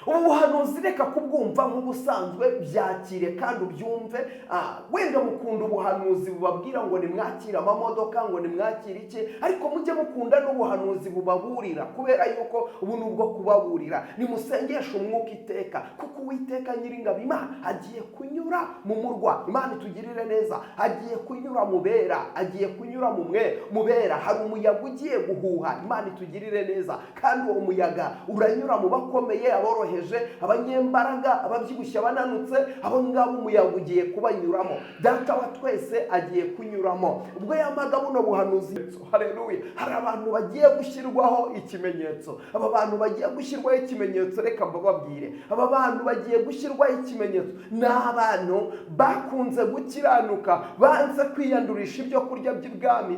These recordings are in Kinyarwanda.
Ubu buhanuzi reka kubwumva nk'ubusanzwe, byakire kandi ubyumve. Wenda mukunda ubuhanuzi bubabwira ngo nimwakire amamodoka, ngo nimwakire iki, ariko mujye mukunda n'ubuhanuzi bubaburira, kubera yuko ubu ni ubwo kubaburira. Nimusengeshe umwuka iteka, kuko Uwiteka Nyiringabo Imana agiye kunyura mu murwa. Imana itugirire neza. Agiye kunyura mu bera, agiye kunyura mu mwe mu bera. Hari umuyaga ugiye guhuha. Imana itugirire neza. Kandi uwo muyaga uranyura mu bakomeye, aboroheje, abanyembaraga, ababyibushye, abananutse, abo ngabo umuyaga ugiye kubanyuramo. Data wa twese agiye kunyuramo. Ubwo yamaga buno buhanuzi, haleluya, hari abantu bagiye gushyirwaho ikimenyetso. Aba bantu bagiye gushyirwaho ikimenyetso, reka mbababwire, aba bantu bagiye gushyirwaho ikimenyetso ni abantu bakunze gukiranuka, banze kwiyandurisha ibyo kurya by'ibwami,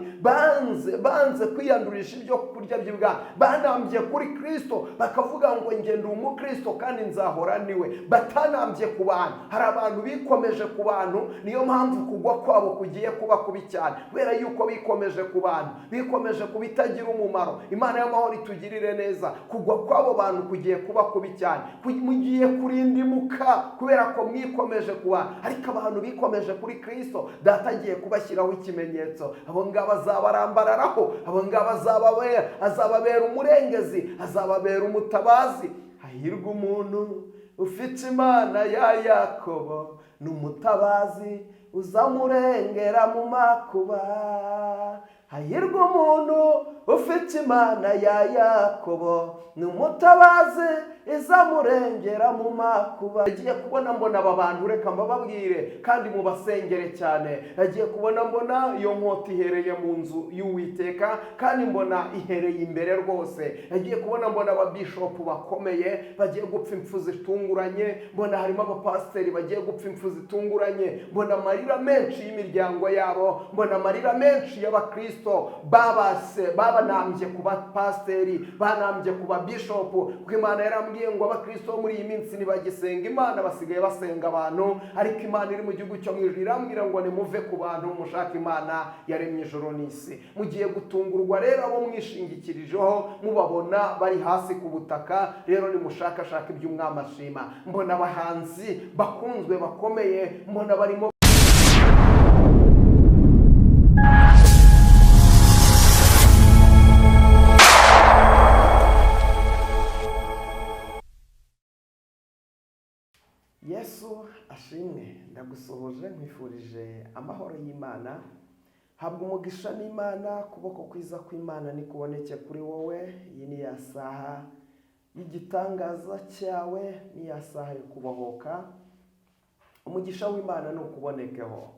banze kwiyandurisha ibyo kurya by'ibwami, banambye kuri Kristo bakavuga ngo njye ndi umukristo kandi nzahora niwe, batanambye ku bantu. Hari abantu bikomeje ku bantu, niyo mpamvu kugwa kwabo kugiye kuba kubi cyane, kubera yuko bikomeje ku bantu, bikomeje ku bitagira umumaro. Imana y'amahoro itugirire neza. Kugwa kw'abo bantu kugiye kuba kubi cyane, mugiye kurindimuka kubera ko mwikomeje ku bantu. Ariko abantu bikomeje kuri Kristo, Data agiye kubashyiraho ikimenyetso. Abo ngabo azabarambararaho, abo ngabo azababera umurengezi, azababera umutabazi. Hahirwa umuntu ufite Imana ya Yakobo, ni umutabazi uzamurengera mu makuba. Hahirwa umuntu ufite Imana ya Yakobo, ni umutabazi izamurengera mu makuba. Nagiye kubona mbona aba bantu, reka mbababwire kandi mubasengere cyane. Nagiye kubona mbona iyo nkota ihereye mu nzu y'Uwiteka, kandi mbona ihereye imbere rwose. Nagiye kubona mbona ababishopu bakomeye bagiye gupfa impfu zitunguranye, mbona harimo abapasiteri bagiye gupfa impfu zitunguranye, mbona amarira menshi y'imiryango yabo, mbona amarira menshi y'abakristo babase babanambye ku bapasiteri, banambye ku babishopu, kuko Imana yarambwiye ngo abakristo bo muri iyi minsi ntibagisenga Imana, basigaye basenga abantu. Ariko Imana iri mu gihugu cyo mu ijuru irambwira ngo nimuve ku bantu, mushake Imana yaremye ijuru n'isi. Mugiye gutungurwa rero abo mwishingikirijeho mubabona bari hasi ku butaka. Rero nimushakashaka ibyo umwami ashima. Mbona abahanzi bakunzwe bakomeye, mbona barimo Yesu ashimwe. Ndagusuhuje, nkwifurije amahoro y'Imana. Habwa umugisha n'Imana, kuboko kwiza kw'Imana nikuboneke kuri wowe. Iyi ni ya saha y'igitangaza cyawe, ni ya saha yo kubohoka. Umugisha w'Imana nukubonekeho.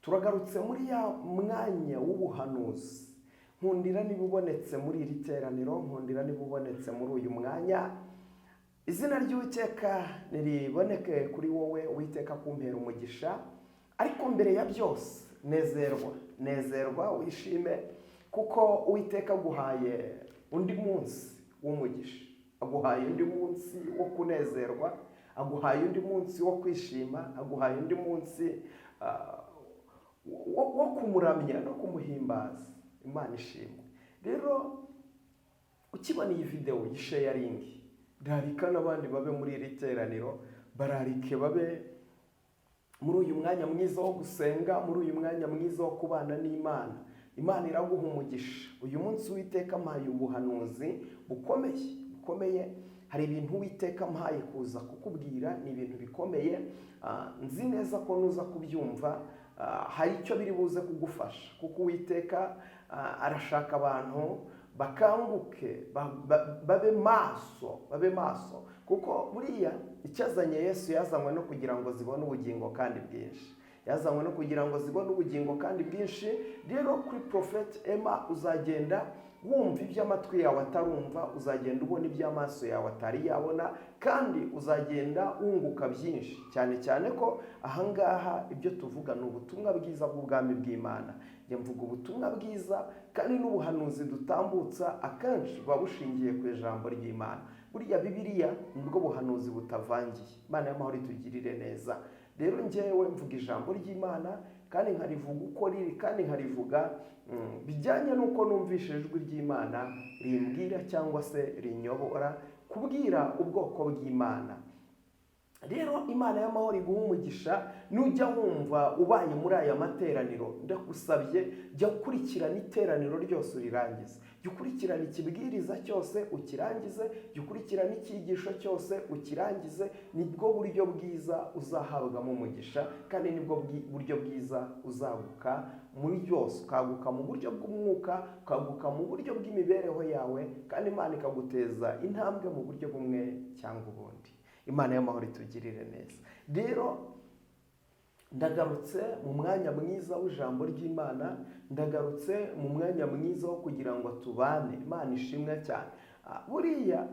Turagarutse muri ya mwanya w'ubuhanuzi. Nkundira niba ubonetse muri iri teraniro, nkundira niba ubonetse muri uyu mwanya. Izina ry'Uwiteka niriboneke kuri wowe, Uwiteka kumpera umugisha. Ariko mbere ya byose nezerwa, nezerwa wishime, kuko Uwiteka aguhaye undi munsi w'umugisha, aguhaye undi munsi wo kunezerwa, aguhaye undi munsi wo kwishima, aguhaye undi munsi wo kumuramya no kumuhimbaza. Imana ishimwe. Rero ukibona iyi videwo yisharingi, rarika n'abandi babe muri iri teraniro, bararike babe muri uyu mwanya mwiza wo gusenga, muri uyu mwanya mwiza wo kubana n'Imana. Imana iraguha umugisha. Uyu munsi Uwiteka ampaye ubuhanuzi bukomeye bukomeye. Hari ibintu Uwiteka ampaye kuza kukubwira, ni ibintu bikomeye. Nzi neza ko nuza kubyumva, hari icyo biri buze kugufasha, kuko Uwiteka arashaka abantu bakanguke, babe maso, babe maso, kuko buriya icyazanye Yesu yazanywe no kugira ngo zibone ubugingo kandi bwinshi, yazanywe no kugira ngo zibone ubugingo kandi bwinshi. Rero kuri Prophet Emma uzagenda wumva ibyo amatwi yawe atarumva, uzagenda ubona ibyo amaso yawe atari yabona, kandi uzagenda wunguka byinshi, cyane cyane ko ahangaha ibyo tuvuga ni ubutumwa bwiza bw'ubwami bw'Imana. Njye mvuga ubutumwa bwiza, kandi n'ubuhanuzi dutambutsa akenshi buba bushingiye ku ijambo ry'Imana. Buriya Bibiliya nibwo buhanuzi butavangiye. Imana y'amahoro itugirire neza. Rero njyewe mvuga ijambo ry'Imana kandi nkarivuga uko riri, kandi nkarivuga bijyanye n'uko numvise ijwi ry'Imana rimbwira cyangwa se rinyobora. kubwira ubwoko bw'Imana. Rero Imana y'amahoro iguha umugisha. Nujya wumva ubaye muri aya materaniro, ndagusabye jya ukurikirana iteraniro ryose urirangize, jya ukurikirana ikibwiriza cyose ukirangize, jya ukurikirana icyigisho cyose ukirangize. Nibwo buryo bwiza uzahabwamo umugisha, kandi nibwo buryo bwiza uzaguka muri byose, ukaguka mu buryo bw'umwuka, ukaguka mu buryo bw'imibereho yawe, kandi Imana ikaguteza intambwe mu buryo bumwe cyangwa ubundi. Imana y'amahoro itugirire neza. Rero ndagarutse mu mwanya mwiza w'ijambo ry'Imana, ndagarutse mu mwanya mwiza wo kugira ngo tubane. Imana ishimwe cyane. Buriya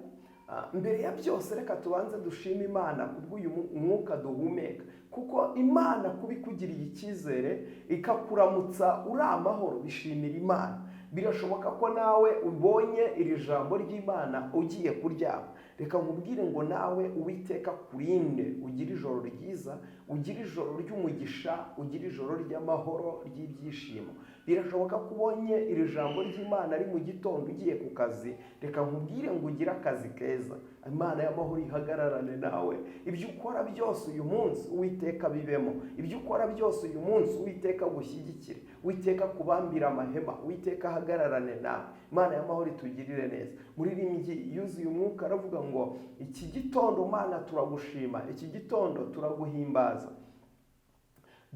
mbere ya byose reka tubanze dushime Imana kubw'uyu mwuka duhumeka, kuko Imana kuba ikugiriye icyizere ikakuramutsa uri amahoro, bishimira Imana. Birashoboka ko nawe ubonye iri jambo ry'Imana ugiye kuryama. Reka nkubwire ngo nawe Uwiteka akurinde, ugire ijoro ryiza, ugire ijoro ry'umugisha, ugire ijoro ry'amahoro, ry'ibyishimo. Birashoboka ko ubonye iri jambo ry'Imana ari mu gitondo ugiye ku kazi. Reka nkubwire ngo ugire akazi keza, Imana y'amahoro ihagararane nawe. Ibyo ukora byose uyu munsi Uwiteka bibemo, ibyo ukora byose uyu munsi Uwiteka agushyigikire, Uwiteka akubambire amahema, Uwiteka ahagararane nawe. Imana y'amahoro itugirire neza. Muririmbyi yuzuye umwuka aravuga ngo iki gitondo Mana turagushima, iki gitondo turaguhimbaza.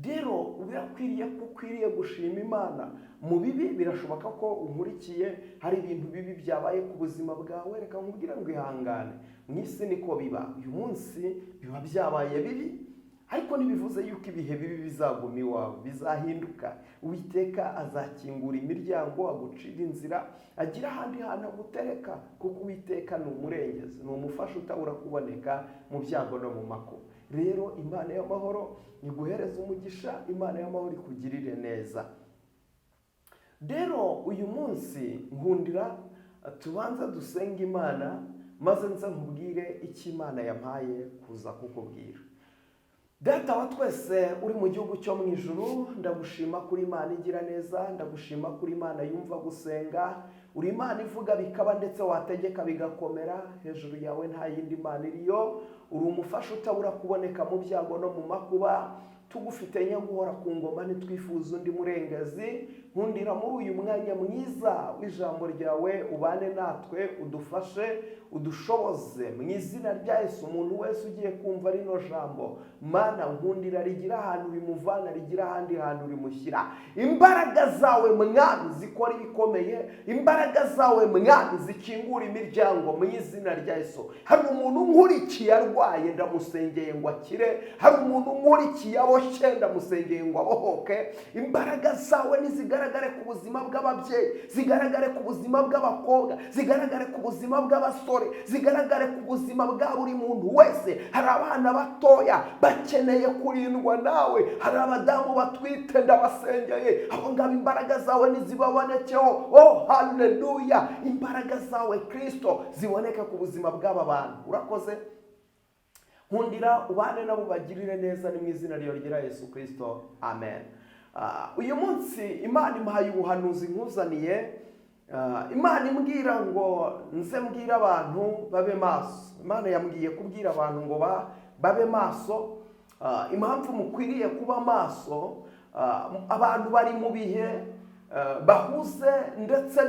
Rero birakwiriye ko ukwiriye gushima Imana mu bibi. Birashoboka ko unkurikiye hari ibintu bibi byabaye ku buzima bwawe. Reka nkubwire ngo ihangane, mu isi niko biba. Uyu munsi biba byabaye bibi, ariko ntibivuze yuko ibihe bibi bizaguma iwawe, bizahinduka. Uwiteka azakingura imiryango, agucira inzira, agira ahandi hantu agutereka, kuko Uwiteka ni umurengezi, ni umufasha utabura kuboneka mu byago no mu makuba. Rero Imana y'amahoro iguhereze umugisha, Imana y'amahoro ikugirire neza. Rero uyu munsi nkundira tubanza dusenge Imana, maze nza nkubwire icyo Imana yampaye kuza kukubwira. Data wa twese uri mu gihugu cyo mu ijuru, ndagushima kuri Imana igira neza, ndagushima kuri Imana yumva gusenga. Uri Imana ivuga bikaba, ndetse wategeka bigakomera. Hejuru yawe nta yindi Mana iriyo. Uri umufasha utabura kuboneka mu byago no mu makuba. Tugufite nyaguhora ku ngoma, ntitwifuza undi murengezi. Nkundira muri uyu mwanya mwiza w'ijambo ryawe ubane natwe, udufashe, udushoboze mu izina rya Yesu. Umuntu wese ugiye kumva rino jambo, Mana nkundira rigira ahantu rimuvana, rigira ahandi hantu rimushyira. Imbaraga zawe Mwami zikora ibikomeye, imbaraga zawe Mwami zikingura imiryango mu izina rya Yesu. Hari umuntu nkurikiye arwaye, ndamusengeye ngo akire. Hari umuntu nkurikiye aboshye, ndamusengeye ngo abohoke. Imbaraga zawe nizigaragare ku buzima bw'ababyeyi, zigaragare ku buzima bw'abakobwa, zigaragare ku buzima bw'abasore, zigaragare ku buzima bwa buri muntu wese. Hari abana batoya bakeneye kurindwa nawe, hari abadamu batwite, ndabasengeye abo ngabo, imbaraga zawe nizibabonekeho. Oh haleluya! Imbaraga zawe Kristo ziboneke ku buzima bw'aba bantu. Urakoze, nkundira ubane nabo, bagirire neza, ni mu izina rya Yesu Kristo, amen. Uyu munsi Imana impaye ubuhanuzi nkuzaniye. Imana imbwira ngo nze mbwire abantu babe maso. Imana yambwiye kubwira abantu ngo babe maso. Impamvu mukwiriye kuba maso, abantu bari mu bihe bahuze ndetse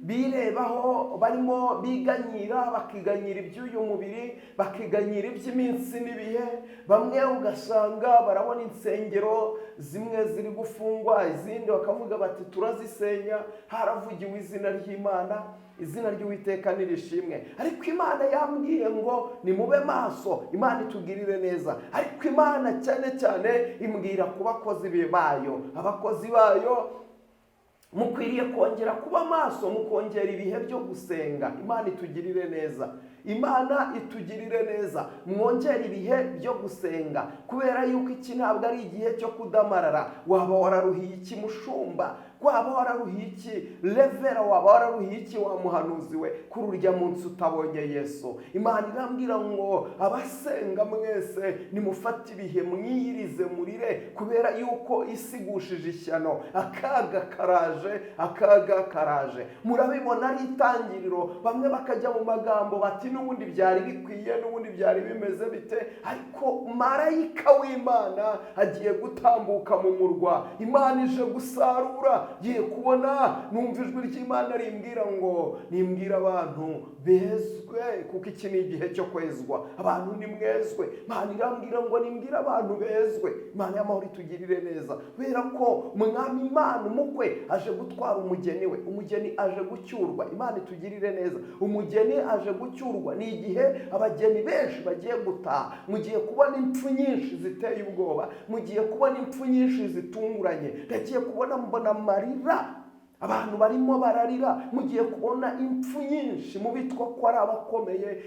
birebaho, barimo biganyira, bakiganyira iby'uyu mubiri, bakiganyira iby'iminsi n'ibihe. Bamwe ugasanga barabona insengero zimwe ziri gufungwa, izindi bakavuga bati turazisenya, haravugiwe izina ry'Imana, izina ry'Uwiteka nirishimwe. Ariko Imana yambwiye ngo nimube maso, Imana itugirire neza. Ariko Imana cyane cyane imbwira ku bakozi bayo, abakozi bayo mukwiriye kongera kuba maso, mukongera ibihe byo gusenga. Imana itugirire neza, Imana itugirire neza. Mwongere ibihe byo gusenga, kubera yuko iki ntabwo ari igihe cyo kudamarara. Waba wararuhiye iki mushumba Waba wararuhiye iki, reverend? Waba wararuhiye iki, wa muhanuzi we, kuri urya munsi utabonye Yesu? Imana irambwira ngo abasenga mwese nimufate ibihe, mwiyirize, murire, kubera yuko isi igushije ishyano. Akaga karaje, akaga karaje. Murabibona ari itangiriro, bamwe bakajya mu magambo bati n'ubundi byari bikwiye, n'ubundi byari bimeze bite? Ariko marayika w'Imana agiye gutambuka mu murwa. Imana ije gusarura. Ngiye kubona numva ijwi ry'Imana rimbwira ngo nimbwira abantu bezwe, kuko iki ni igihe cyo kwezwa. Abantu nimwezwe. Imana irambwira ngo nimbwire abantu bezwe. Imana y'amahoro itugirire neza, kubera ko Mwami Imana umukwe aje gutwara umugeni we. Umugeni aje gucyurwa. Imana itugirire neza. Umugeni aje gucyurwa. Ni igihe abageni benshi bagiye gutaha. Mugiye kubona impfu nyinshi ziteye ubwoba, mugiye kubona impfu nyinshi zitunguranye. Ndagiye kubona mbona amarira, abantu barimo bararira. Mugiye kubona impfu nyinshi mu bitwa ko ari abakomeye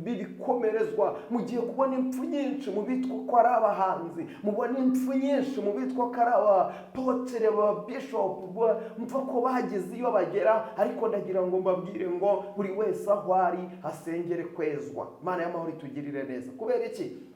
b'ibikomerezwa. Mugiye kubona impfu nyinshi mu bitwa ko ari abahanzi. Mubona impfu nyinshi mu bitwa ko ari abapotere, ba bishopu, mva ko bageze iyo bagera. Ariko ndagira ngo mbabwire ngo buri wese aho ari asengere kwezwa. Imana y'amahoro itugirire neza. Kubera iki?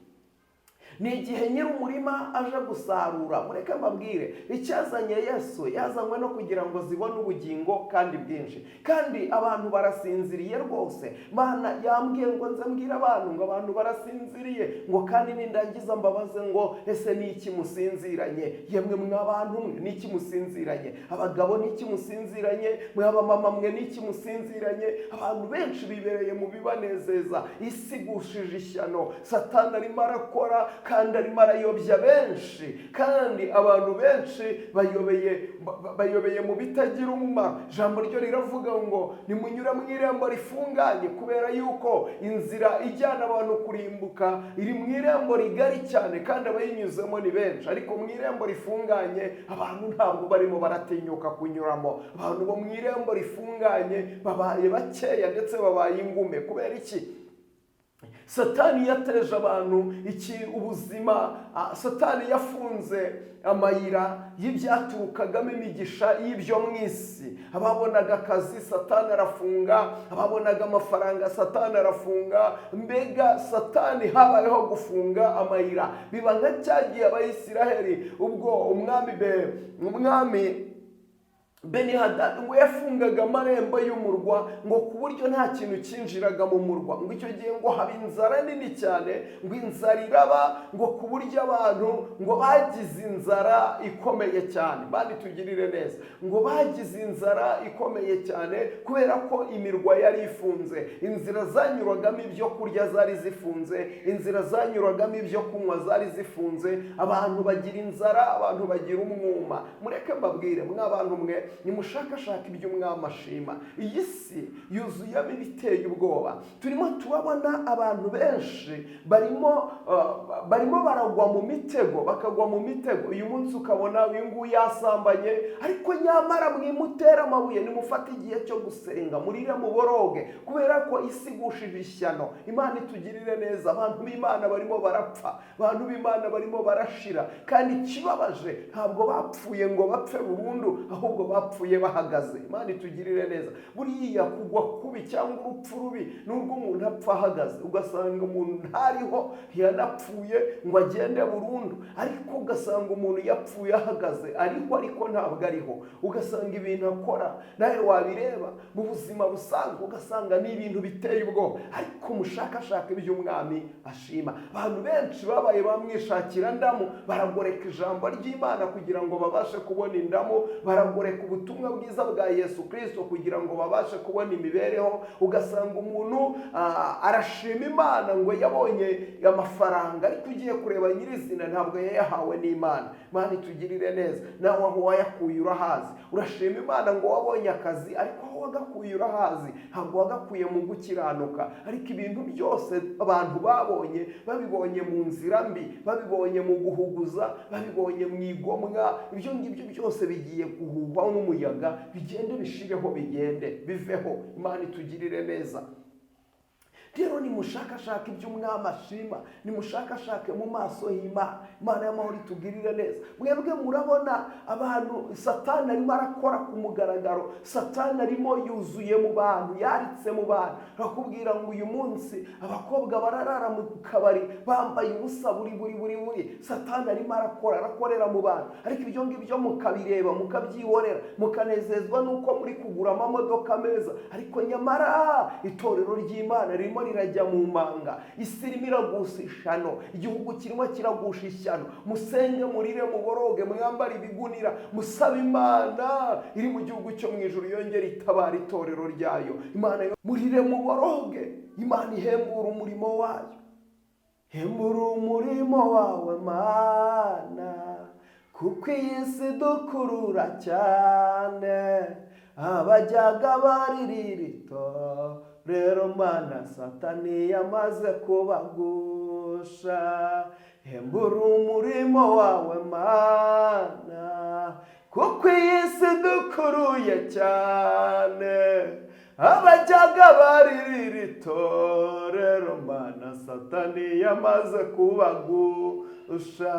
Ni igihe nyir'umurima aje gusarura. Mureke mbabwire icyazanye Yesu. Yazanywe no kugira ngo zibone ubugingo kandi bwinshi, kandi abantu barasinziriye rwose. Mana yambwiye ngo nze mbwire abantu ngo abantu barasinziriye, ngo kandi nindangiza mbabaze ngo ese ni iki musinziranye? Yemwe mwa bantu mwe, ni iki musinziranye? Abagabo, ni iki musinziranye? Mwe abamama mwe, ni iki musinziranye? Abantu benshi bibereye mu bibanezeza. Isi igushije ishyano. Satani arimo arakora kandi arimo arayobya benshi, kandi abantu benshi bayobeye mu bitagira umumaro. Ijambo ryo riravuga ngo nimunyura mu irembo rifunganye, kubera yuko inzira ijyana abantu kurimbuka iri mu irembo rigari cyane, kandi abayinyuzemo ni benshi. Ariko mu irembo rifunganye abantu ntabwo barimo baratinyuka kunyuramo. Abantu bo mu irembo rifunganye babaye bakeya, ndetse babaye ingume. Kubera iki? Satani yateje abantu iki ubuzima. Satani yafunze amayira y'ibyaturukagamo imigisha y'ibyo mu isi. Ababonaga akazi, Satani arafunga. Ababonaga amafaranga, Satani arafunga. Mbega Satani, habayeho gufunga amayira, biba nka cya gihe Abayisiraheli ubwo umwami Benihadadi ngo yafungaga amarembo y'umurwa, ngo ku buryo nta kintu cyinjiraga mu murwa. Ngo icyo gihe ngo haba inzara nini cyane, ngo inzara iraba, ngo ku buryo abantu ngo bagize inzara ikomeye cyane. Bandi tugirire neza. Ngo bagize inzara ikomeye cyane kubera ko imirwa yari ifunze, inzira zanyuragamo ibyo kurya zari zifunze, inzira zanyuragamo ibyo kunywa zari zifunze. Abantu bagira inzara, abantu bagira umwuma. Mureke mbabwire, mwa bantu mwe, nimushakashaka ibyo umwami ashima. Iyi si yuzuyemo ibiteye ubwoba. Turimo turabona abantu benshi barimo baragwa mu mitego, bakagwa mu mitego. Uyu munsi ukabona uyu nguyu yasambanye, ariko nyamara mwimutera amabuye, nimufate igihe cyo gusenga, murire, muboroge, kubera ko isi igushije ishyano. Imana itugirire neza. Abantu b'Imana barimo barapfa, abantu b'Imana barimo barashira, kandi ikibabaje ntabwo bapfuye ngo bapfe burundu, ahubwo bapfuye bahagaze. Imana itugirire neza. Buriya kugwa kubi cyangwa urupfu rubi ni urw'umuntu apfa ahagaze, ugasanga umuntu ntariho, ntiyanapfuye ngo agende burundu, ariko ugasanga umuntu yapfuye ahagaze, ariho ariko ntabwo ariho. Ugasanga ibintu akora nawe wabireba mu buzima busanzwe ugasanga ni ibintu biteye ubwoba. Ariko mushakashaka iby'umwami ashima. Abantu benshi babaye bamwishakira ndamu, baragoreka ijambo ry'Imana kugira ngo babashe kubona indamu, baragoreka ubutumwa bwiza bwa Yesu Kirisito kugira ngo babashe kubona imibereho. Ugasanga umuntu arashima Imana ngo yabonye amafaranga, ariko ugiye kureba nyirizina ntabwo yayahawe n'Imana. Imana itugirire neza. Nawe aho wayakuye urahazi. Urashima Imana ngo wabonye akazi, ariko aho wagakuye urahazi, ntabwo wagakuye mu gukiranuka. Ariko ibintu byose abantu babonye, babibonye mu nzira mbi, babibonye mu guhuguza, babibonye mu igomwa. Ibyo ngibyo byose bigiye guhuhwa n'umuyaga, bigende bishireho, bigende biveho. Imana itugirire neza. Rero nimushakashake ibyo umwami ashima, nimushakashake mu maso y'Imana. Imana y'amahoro itugirire neza. Mwebwe murabona abantu, Satani arimo arakora ku mugaragaro, Satani arimo yuzuye mu bantu, yaritse mu bantu. Arakubwira ngo uyu munsi abakobwa bararara mu kabari bambaye ubusa buri buri buri buri. Satani arimo arakora, arakorera mu bantu, ariko ibyo ngibyo mukabireba, mukabyihorera, mukanezezwa n'uko muri kugura amamodoka meza, ariko nyamara itorero ry'Imana ririmo rirajya mu manga. Isi irimo iragusha ishyano, igihugu kirimo kiragusha ishyano. Musenge, murire, muboroge, mwambare ibigunira, musabe Imana iri mu gihugu cyo mu ijuru yongere itabara itorero ryayo. Imana, murire, muboroge, Imana ihembura umurimo wayo. Hembura umurimo wawe Mana, kuko iyi si dukurura cyane, abajyaga baririra itorero Mana, Satani yamaze kubagusha. Hembura umurimo wawe Mana, kuko iyi si dukuruye cyane, abajyaga baririra itorero Mana, Satani yamaze kubagusha.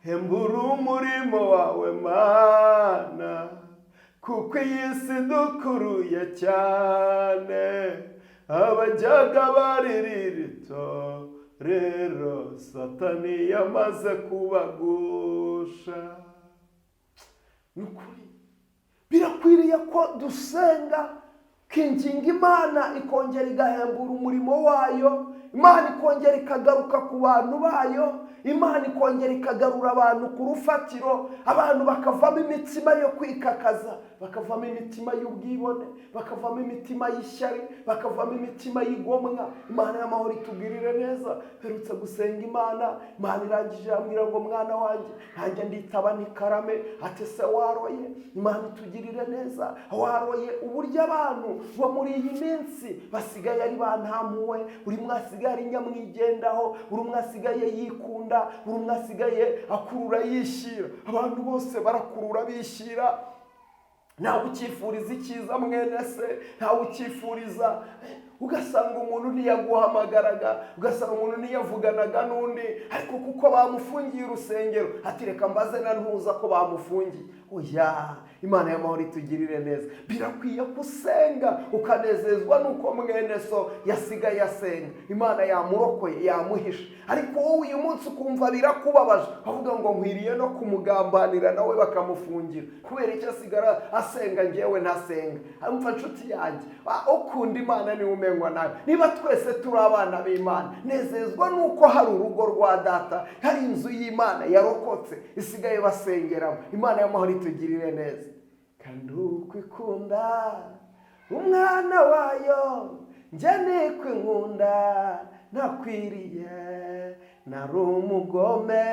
Hembura umurimo wawe Mana, kuko iyi si dukuruye cyane, abajyaga baririra itorero, Satani yamaze kubagusha. Ni ukuri birakwiriye ko dusenga, kinginga Imana ikongera igahembura umurimo wayo, Imana ikongera ikagaruka ku bantu bayo, Imana ikongera ikagarura abantu ku rufatiro, abantu bakavamo imitima yo kwikakaza, bakavamo imitima y'ubwibone, bakavamo imitima y'ishyari, bakavamo imitima y'igomwa. Imana y'amahoro itugirire neza. Mperutse gusenga Imana, Imana irangije irambwira ngo mwana wanjye, nanjye nditaba ntikarame. Ati se waroye? Imana itugirire neza. Waroye uburyo abantu bo muri iyi minsi basigaye ari ba ntampuhwe, buri umwe asigaye ari nyamwigendaho, buri umwe asigaye yikunda, buri umwe asigaye akurura yishyira. Abantu bose barakurura bishyira, ntawe ukifuriza icyiza mwene se, ntawe ukifuriza. Ugasanga umuntu ntiyaguhamagaraga, ugasanga umuntu ntiyavuganaga n'undi, ariko kuko bamufungiye urusengero, ati reka mbaze na ntuza ko bamufungiye. Oya, Imana y'amahoro itugirire neza. Birakwiye ko usenga ukanezezwa n'uko mwene so yasigaye asenga, Imana yamurokoye, yamuhishe, ariko wowe uyu munsi ukumva birakubabaje, avuga ngo nkwiriye no kumugambanira nawe bakamufungira, kubera icyo asigara asenga ngewe ntasenga. Umva nshuti yanjye, ukunda Imana niwe umenywa nawe. Niba twese turi abana b'Imana, nezezwa n'uko hari urugo rwa data, hari inzu y'Imana yarokotse isigaye basengeramo. Imana y'amahoro itugirire neza. Kandi uko ikunda umwana wayo, njye niko inkunda ntakwiriye, nari umugome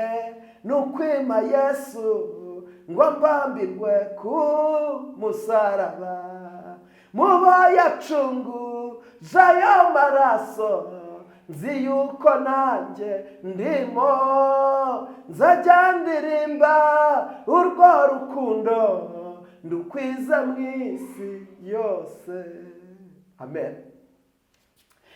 nukwima Yesu ngo mbambirwe ku musaraba, muba yacunguza ayo maraso, nzi yuko nanjye ndimo, nzajya ndirimba urwo rukundo ndukwiza mu isi yose. Amen.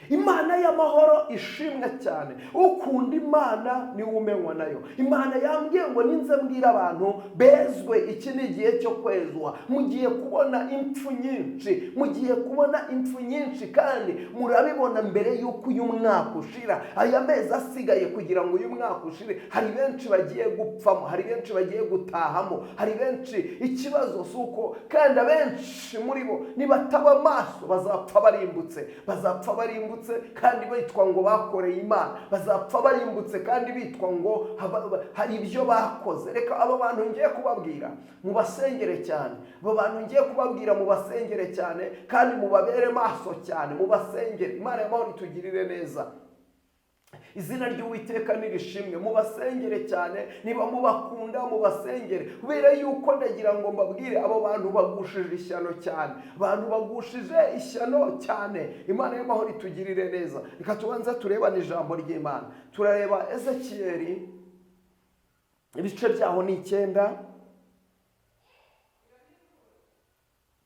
Imana y'amahoro ishimwe cyane. Ukunda Imana niwe umenywa nayo. Imana yambwiye ngo ninze mbwira abantu bezwe, iki ni igihe cyo kwezwa. Mugiye kubona impfu nyinshi, mugiye kubona impfu nyinshi, kandi murabibona mbere y'uko uyu mwaka ushira. Aya mezi asigaye kugira ngo uyu mwaka ushire, hari benshi bagiye gupfamo, hari benshi bagiye gutahamo, hari benshi. Ikibazo si uko, kandi abenshi muri bo nibataba amaso bazapfa barimbutse, bazapfa barimbutse kandi bitwa ngo bakoreye Imana, bazapfa barimbutse kandi bitwa ngo hari ibyo bakoze. Reka aba bantu ngiye kubabwira mubasengere cyane, aba bantu ngiye kubabwira mubasengere cyane, kandi mubabere maso cyane, mubasengere. Imana y'amahoro itugirire neza. Izina ry'Uwiteka nirishimwe. Mubasengere cyane, niba mubakunda mubasengere, kubera yuko ndagira ngo mbabwire abo bantu bagushije ishyano cyane, abantu bagushije ishyano cyane. Imana y'amahoro itugirire neza. Reka tubanze turebane ijambo ry'Imana. Turareba Ezekiyeli, ibice byaho ni 9.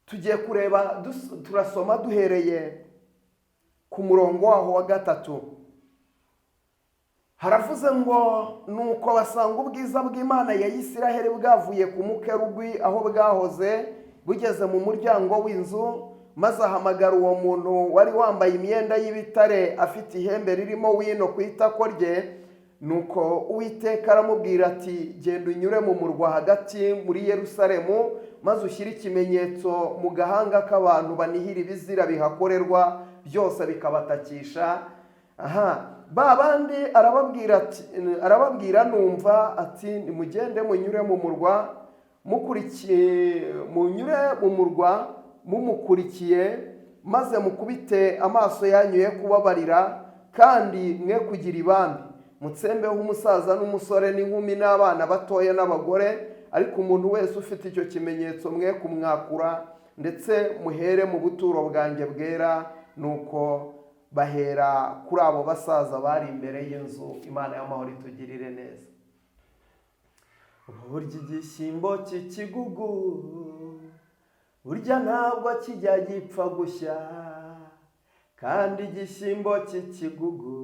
Tugiye kureba, turasoma duhereye Ku murongo waho wa 3 haravuze ngo nuko basanga ubwiza bw'Imana ya Isiraheli bwavuye ku mukerubi aho bwahoze bugeze mu muryango w'inzu, maze ahamagara uwo muntu wari wambaye imyenda y'ibitare afite ihembe ririmo wino ku itako rye. Nuko Uwiteka aramubwira ati genda unyure mu murwa hagati muri Yerusalemu, maze ushyire ikimenyetso mu gahanga k'abantu banihira ibizira bihakorerwa byose bikabatakisha. Aha ba bandi arababwira ati, arababwira numva ati nimugende munyure mu murwa mukurikiye, munyure mu murwa mumukurikiye, maze mukubite amaso yanyu ye kubabarira, kandi mwe kugira ibambi, mutsembeho umusaza n'umusore n'inkumi n'abana batoya n'abagore, ariko umuntu wese ufite icyo kimenyetso mwe kumwakura, ndetse muhere mu buturo bwanjye bwera. Nuko bahera kuri abo basaza bari imbere y'inzu. Imana y'amahoro itugirire neza. Burya igishyimbo cy'ikigugu burya ntabwo kijya gipfa gushya, kandi igishyimbo cy'ikigugu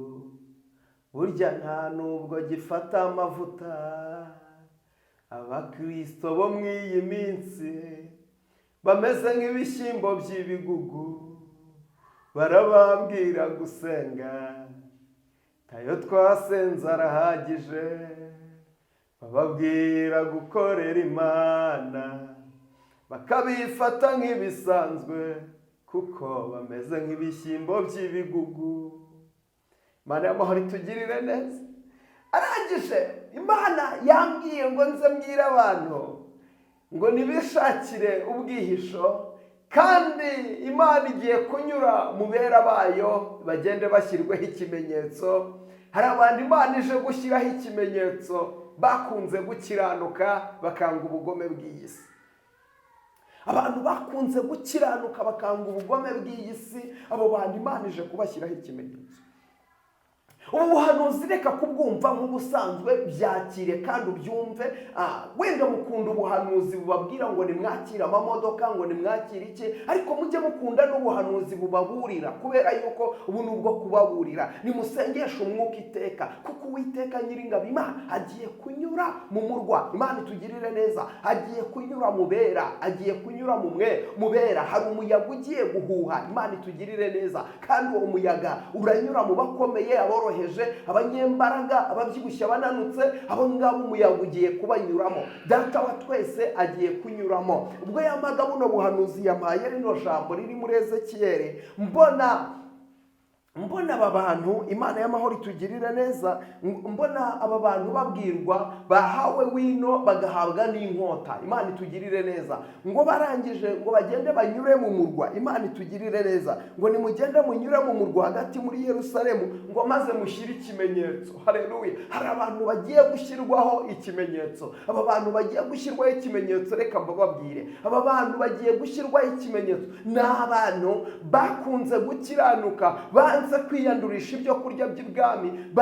burya nta nubwo gifata amavuta. Abakristo bo mu iyi minsi bameze nk'ibishyimbo by'ibigugu, barababwira gusenga tayo twasenze arahagije, bababwira gukorera Imana bakabifata nk'ibisanzwe, kuko bameze nk'ibishyimbo by'ibigugu. Imana y'amahoro itugirire neza. Arangije Imana yambwiye ngo nze mbwire abantu ngo nibishakire ubwihisho, kandi Imana igiye kunyura mu bera bayo bagende bashyirweho ikimenyetso. Hari abantu Imana ije gushyiraho ikimenyetso bakunze gukiranuka bakanga ubugome bw'iyi si. Abantu bakunze gukiranuka bakanga ubugome bw'iyi si, abo bantu Imana ije kubashyiraho ikimenyetso. Ubu buhanuzi reka kubwumva nk'ubusanzwe, byakire kandi ubyumve. Wenda mukunda ubuhanuzi bubabwira ngo nimwakire amamodoka, ngo nimwakire iki, ariko mujye mukunda n'ubuhanuzi bubaburira, kubera yuko ubu ni ubwo kubaburira. Nimusengeshe umwuka iteka, kuko Uwiteka Nyiringabo Imana agiye kunyura mu murwa. Imana itugirire neza. Agiye kunyura mu bera, agiye kunyura mu mwe mu bera. Hari umuyaga ugiye guhuha. Imana itugirire neza. Kandi uwo muyaga uranyura mu bakomeye, aboroheje, abanyembaraga, ababyibushye, abananutse, abo ngabo umuyaga ugiye kubanyuramo. Data wa twese agiye kunyuramo. Ubwo yamaga buno buhanuzi yampaye rino jambo riri muri Ezekiyeli, mbona aba bantu, Imana y'amahoro itugirire neza, mbona aba bantu babwirwa bahawe wino bagahabwa n'inkota. Imana itugirire neza. Ngo barangije ngo bagende banyure mu murwa. Imana itugirire neza. Ngo nimugende munyure mu murwa hagati muri Yerusalemu, ngo maze mushyire ikimenyetso. Haleluya. Hari abantu bagiye gushyirwaho ikimenyetso. Aba bantu bagiye gushyirwaho ikimenyetso, reka mbababwire. Aba bantu bagiye gushyirwaho ikimenyetso ni abantu bakunze gukiranuka, banze kwiyandurisha ibyo kurya by'ibwami,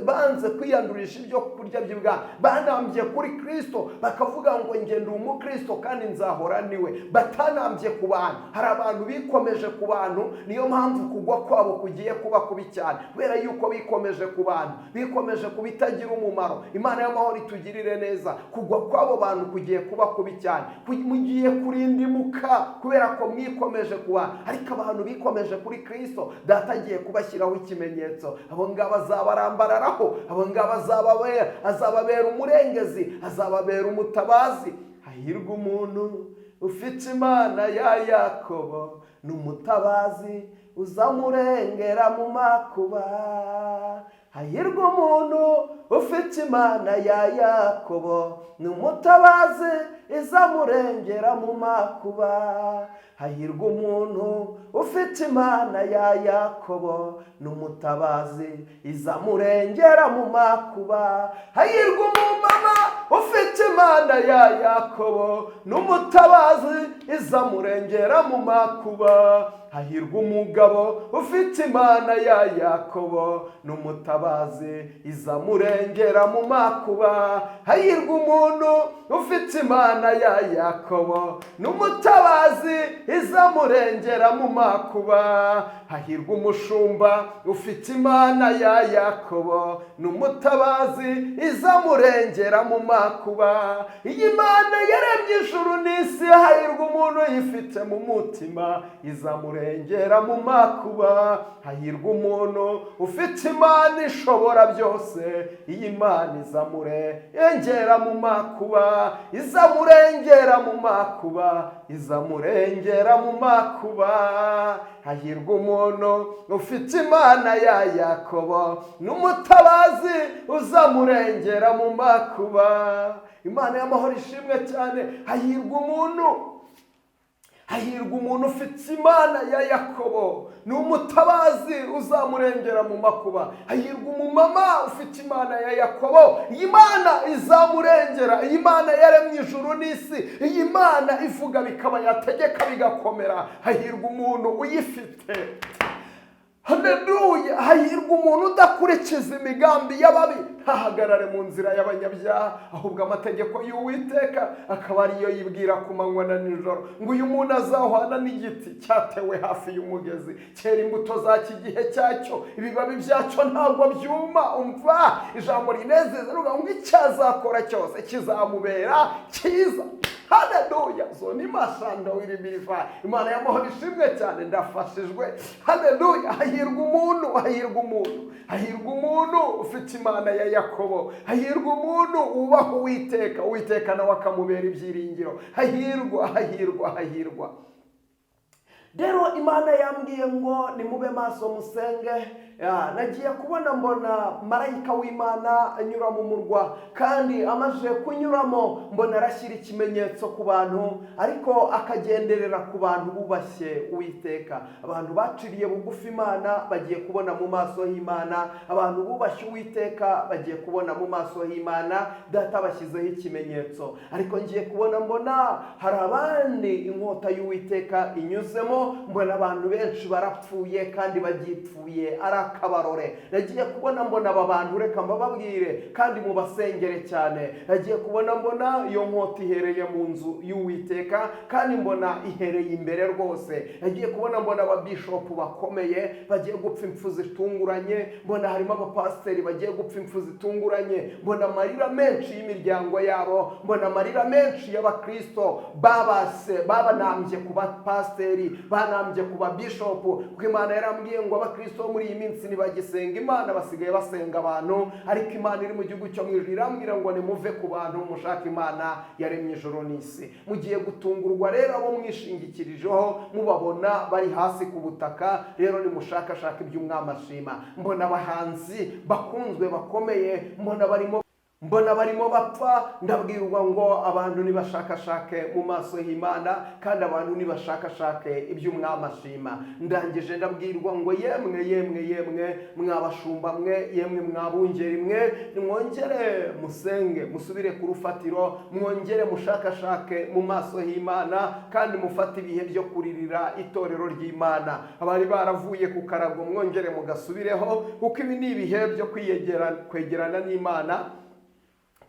banze kwiyandurisha ibyo kurya by'ibwami, banambye kuri Kristo bakavuga ngo nge ndi umukristo kandi nzahora niwe. Batanambye ku bantu. Hari abantu bikomeje ku bantu, niyo mpamvu kugwa kwabo kugiye kuba kubi cyane, kubera yuko bikomeje ku bantu, bikomeje ku bitagira umumaro. Imana y'amahoro itugirire neza. Kugwa kw'abo bantu kugiye kuba kubi cyane, mugiye kurindimuka kubera ko mwikomeje ku bantu. Ariko abantu bikomeje kuri Kristo, Data agiye kubashyiraho ikimenyetso. Abo ngabo azabarambararaho, abo ngabo azababera umurengezi, azababera umutabazi. Hahirwa umuntu ufite Imana ya Yakobo, ni umutabazi uzamurengera mu makuba. Hahirwa umuntu ufite Imana ya Yakobo, ni umutabazi izamurengera mu makuba. Hahirwa umuntu ufite Imana ya Yakobo, ni umutabazi izamurengera mu makuba. Hahirwa umumama ufite Imana ya Yakobo, ni umutabazi izamurengera mu makuba. Hahirwa umugabo ufite Imana ya Yakobo, n'umutabazi izamurengera mu makuba. Hahirwa umuntu ufite Imana ya Yakobo, n'umutabazi izamurengera mu makuba. Hahirwa umushumba ufite Imana ya Yakobo, n'umutabazi izamurengera mu makuba. Iyi Mana yaremye ijuru n'isi, hahirwa umuntu uyifite mu mutima, izamurengera mu makuba. Hahirwa umuntu ufite Imana ishobora byose, iyi Mana izamurengera mu makuba, izamurengera mu makuba, izamurengera mu makuba. Hahirwa umuntu ufite Imana ya Yakobo, n'umutabazi uzamurengera mu makuba. Imana y'amahoro ishimwe cyane. Hahirwa umuntu, hahirwa umuntu ufite Imana ya Yakobo, ni umutabazi uzamurengera mu makuba. Hahirwa umumama ufite Imana ya Yakobo, iyi Mana izamurengera. Iyi Mana yaremye ijuru n'isi, iyi Mana ivuga bikaba, yategeka bigakomera. Hahirwa umuntu uyifite. Haleluya! Hahirwa umuntu udakurikiza imigambi y'ababi, ntahagarare mu nzira y'abanyabyaha, ahubwo amategeko y'Uwiteka akaba ariyo yibwira ku manywa na nijoro. Ngo uyu muntu azahwana n'igiti cyatewe hafi y'umugezi, cyera imbuto zacyo igihe cyacyo, ibibabi byacyo ntabwo byuma. Umva ijambo rinezeza rivuga ngo icyazakora cyose kizamubera cyiza. Haleluya! Zoni mashanda wiribiriva. Imana y'amahoro ishimwe cyane, ndafashijwe. Haleluya! Hahirwa umuntu, hahirwa umuntu, hahirwa umuntu ufite Imana ya Yakobo. Hahirwa umuntu wubaha Uwiteka, Uwiteka nawe akamubera ibyiringiro. Hahirwa, hahirwa, hahirwa. Rero Imana yambwiye ngo nimube maso musenge. Nagiye kubona mbona marayika w'Imana anyura mu murwa, kandi amaze kunyuramo mbona arashyira ikimenyetso ku bantu, ariko akagenderera ku bantu bubashye Uwiteka. Abantu baciriye bugufi Imana bagiye kubona mu maso h'Imana, abantu bubashye Uwiteka bagiye kubona mu maso h'Imana. Data bashyizeho ikimenyetso. Ariko ngiye kubona mbona hari abandi inkota y'Uwiteka inyuzemo, mbona abantu benshi barapfuye kandi bagipfuye ari akabarore. Nagiye kubona mbona aba bantu, reka mbababwire kandi mubasengere cyane. Nagiye kubona mbona iyo nkota ihereye mu nzu y'Uwiteka, kandi mbona ihereye imbere rwose. Nagiye kubona mbona ababishopu bakomeye bagiye gupfa impfu zitunguranye, mbona harimo abapasiteri bagiye gupfa impfu zitunguranye, mbona amarira menshi y'imiryango yabo, mbona amarira menshi y'abakristo babase babanambye ku bapasiteri, banambye ku babishopu, kuko Imana yarambwiye ngo abakristo bo muri iyi minsi ntibagisenga Imana, basigaye basenga abantu. Ariko Imana iri mu gihugu cyo mu ijuru irambwira ngo nimuve ku bantu, mushake Imana yaremye ijuru n'isi. Mugiye gutungurwa rero abo mwishingikirijeho mubabona bari hasi ku butaka. Rero nimushakashaka iby'umwami ashima. Mbona abahanzi bakunzwe bakomeye, mbona barimo bapfa. Ndabwirwa ngo abantu nibashakashake mu maso y'Imana, kandi abantu nibashakashake iby'umwami ashima. Ndangije ndabwirwa ngo yemwe, yemwe, yemwe mwabashumba mwe, yemwe mwabungeri mwe, nimwongere musenge, musubire ku rufatiro, mwongere mushakashake mu maso y'Imana, kandi mufate ibihe byo kuririra itorero ry'Imana. Abari baravuye ku karago mwongere mugasubireho, kuko ibi ni ibihe byo kwegerana n'Imana,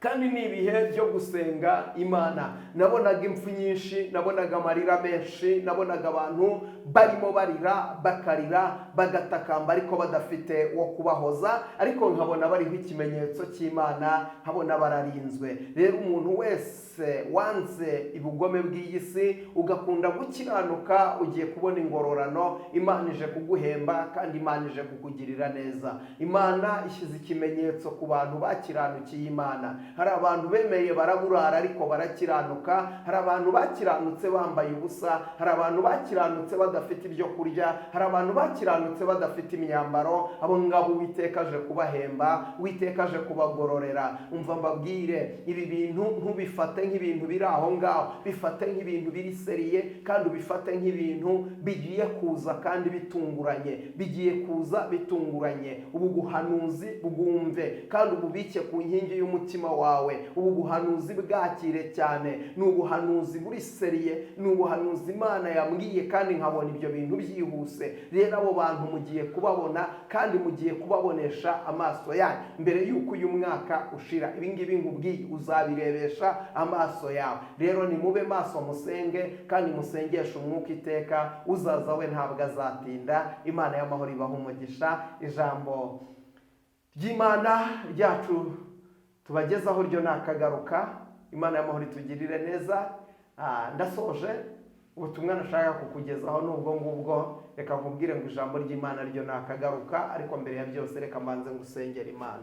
kandi ni ibihe byo gusenga Imana. Nabonaga impfu nyinshi, nabonaga amarira menshi, nabonaga abantu barimo barira, bakarira, bagatakamba, ariko badafite uwo kubahoza, ariko nkabona bariho ikimenyetso cy'Imana, nkabona bararinzwe. Rero umuntu wese wanze ubugome bw'iyi si, ugakunda gukiranuka, ugiye kubona ingororano. Imana ije kuguhemba, kandi Imana ije kukugirira neza. Imana ishyize ikimenyetso ku bantu bakiranukiye Imana. Hari abantu bemeye baraburara ariko barakiranuka, hari abantu bakiranutse bambaye ubusa, hari abantu bakiranutse badafite ibyo kurya, hari abantu bakiranutse badafite imyambaro. Abo ngabo Uwiteka aje kubahemba, Uwiteka aje kubagororera. Umva mbabwire, ibi bintu ntubifate nk'ibintu biri aho ngaho, bifate nk'ibintu biri sérieux, kandi ubifate nk'ibintu bigiye kuza kandi bitunguranye, bigiye kuza bitunguranye. Ubu buhanuzi bwumve kandi ububike ku nkingi y'umutima wawe. wawe. Ubu buhanuzi bwakire cyane, ni ubuhanuzi buri sérieux, ni ubuhanuzi Imana yambwiye kandi nkabona ibyo bintu byihuse. Rero abo bantu mugiye kubabona kandi mugiye kubabonesha amaso yanyu mbere y'uko uyu mwaka ushira. Ibi ngibi nkubwiye uzabirebesha amaso yawe. Rero nimube maso, musenge kandi musengeshe umwuka iteka. Uzaza we ntabwo azatinda. Imana y'amahoro ibaha umugisha. Ijambo ry'Imana ryacu tubagezaho ryo nakagaruka. Imana y'amahoro itugirire neza. Ndasoje ubutumwa nashaka kukugezaho n'ubwo ngubwo. Reka nkubwire ngo ijambo ry'Imana ryo nakagaruka, ariko mbere ya byose reka mbanze ngusengera Imana.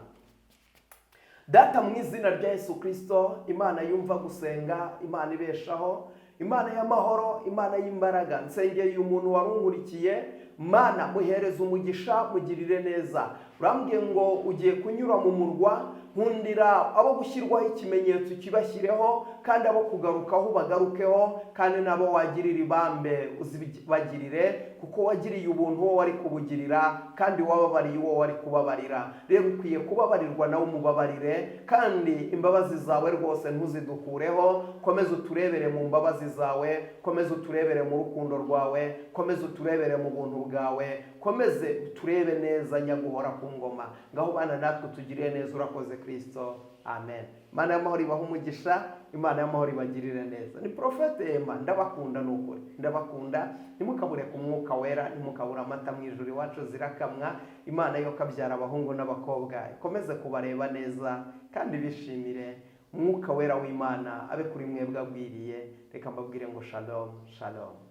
Data, mu izina rya Yesu Kirisito, Imana yumva gusenga, Imana ibeshaho, Imana y'amahoro, Imana y'imbaraga, nsengeye uyu muntu wari unkurikiye. Mana, muhereze umugisha, mugirire neza. Urambwiye ngo ugiye kunyura mu murwa. Nkundira abo gushyirwaho ikimenyetso kibashyireho, kandi abo kugarukaho bagarukeho, kandi n'abo wagirira ibambe uzibagirire, kuko wagiriye ubuntu uwo wari kubugirira kandi wababariye uwo wari kubabarira. Rero ukwiye kubabarirwa, nawe umubabarire, kandi imbabazi zawe rwose ntuzidukureho. Komeza uturebere mu mbabazi zawe, komeza uturebere mu rukundo rwawe, komeza uturebere mu buntu bwawe, komeze uturebe neza, nyaguhora ku ngoma. Ngaho bana natwe, utugirire neza. Urakoze Kirisito, amen. Imana y'amahoro ibaha umugisha, Imana y'amahoro ibagirire neza. Ni Prophète Emma, ndabakunda, ni ukuri ndabakunda. Ntimukabure ku Mwuka Wera, ntimukabure amata. Mu ijuru iwacu zirakamwa. Imana yo kabyara abahungu n'abakobwa ikomeze kubareba neza kandi bishimire. Umwuka Wera w'Imana abe kuri mwebwe agwiriye. Reka mbabwire ngo shalom, shalom.